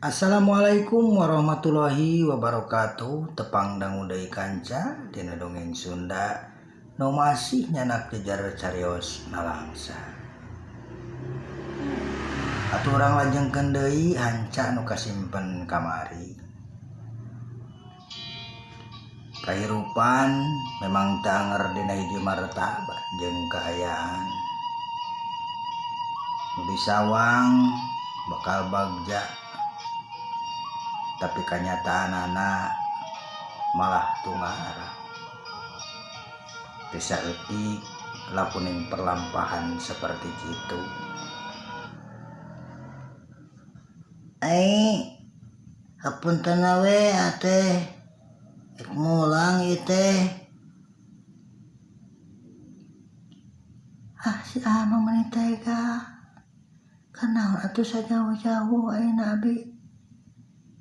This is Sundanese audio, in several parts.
Assalamualaikum warahmatullahi wabarakatuh tepang dangu deui kanca dina dongeng Sunda nu masih nyanak jejer carios nalangsa. Atuh urang lajengkeun deui hanca nu kasimpen kamari. Kahirupan memang teu anger dina hiji martabat jeung kaayaan. Nu disawang bakal bagja tapi kanyataanana malah tungara. Teu saeutik lakuning perlampahan seperti kitu. Ai hapunten we ateh ek mulang ieu teh. Ah si Amang meni tega. Kanaon atuh sajauh-jauh ayeuna abi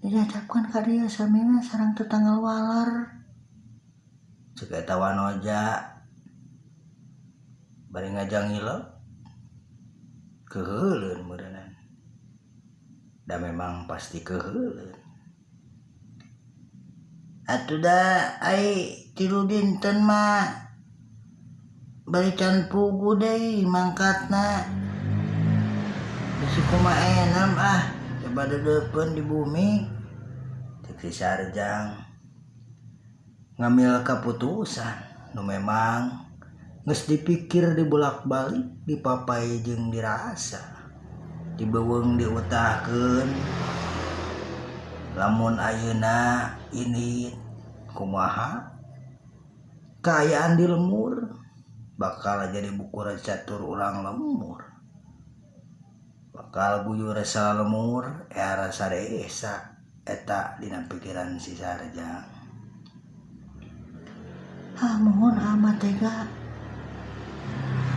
dijajapkeun ka dieu samina sareng tetanggal waler. Cek eta wanoja bari ngajangilep keuheuleun meureunan. Da memang pasti keuheuleun. Atuh da ai tilu dinten mah bari can puguh deui mangkatna. Bisi kumaha enam ah coba deudeupeun di bumi. Cek si Sarjang ngambil kaputusan nu memang geus dipikir dibulak-balik dipapai jeung dirasa. Dibeuweung diutahkeun lamun ayeuna indit kumaha kaayaan di lembur bakal jadi buku catur urang lembur bakal guyur salemur era sadesa eta dina pikiran si Sarjang. Ah muhun amat tega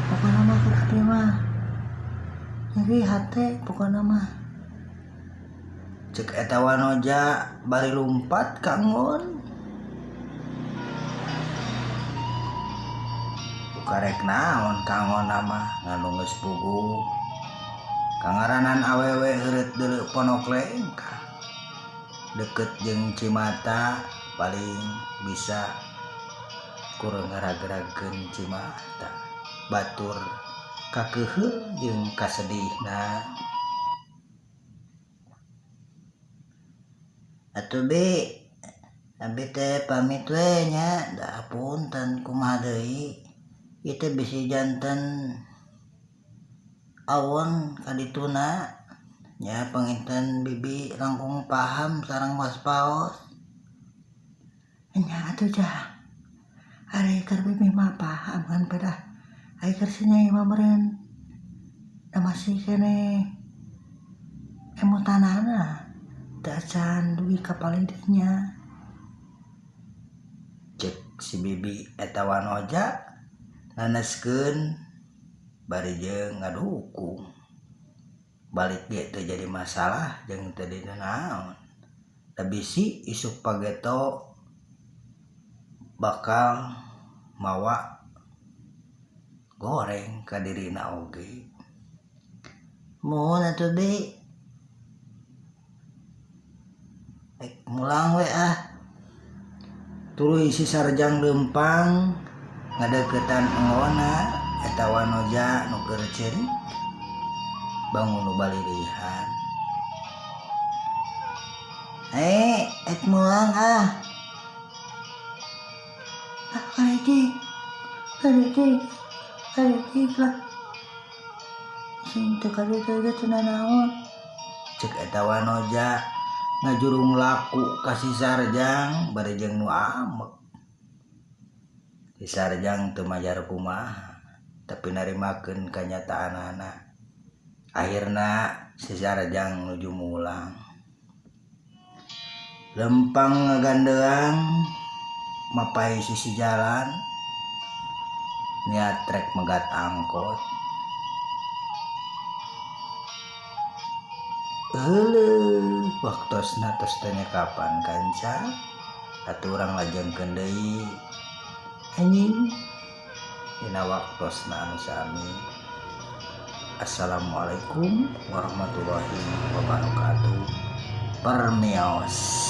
pokona mah keur abdi mah nyeri hate pokona mah. Cek eta wanoja bari lumpat ka enggon. Karek naon ka enggonna mah ngan nu geus puguh. Kangaranan awewe heureut deuleu ponok lengkah. Deket jeung cimata paling bisa kurang ngaragragkeun cimata. Batur kakeuheul jeung kasedihna. Atuh bi, abi teh pamit we nya da punten kumaha deui. Ieu teh bisi janten awon ka dituna nya panginten bibi langkung paham sareng waspaos. Nya atuh jah. Ari keur bibi mah paham kan pedah. Ari keur si Nyai mah meureun da masih keneh emutanana teu acan dugi ka palidihnya. Cek si bibi eta wanoja naneskeun bari jeung ngadukung. Balik ge teu jadi masalah jeung teu dinaon. Da bisi isuk pageto bakal mawa goreng ka dirina oge. Muhun atuh bi. Rek mulang we ah. Tuluy si Sarjang leumpang ngadeuketan enggonna eta wanoja nu keur ceurik bangun nu balilihan. Rek mulang ah. Ah karejik. Karejik. Karejik lah. Sing teu kaditu ge teu nanaon. Cek eta wanoja ngajurung laku ka si Sarjang bari jeung nu amek. Si Sarjang teu majar kumaha tapi narimakeun kanyataanana. Akhirna si Sarjang nuju mulang. Lempang ngagandeang mapai sisi jalan niat rek megat angkot. Heuleuh waktosna tos tanya kapan kanca atuh urang lajengkeun deui anjing dina waktosna anu sami. Assalamualaikum warahmatullahi wabarakatuh. Permios.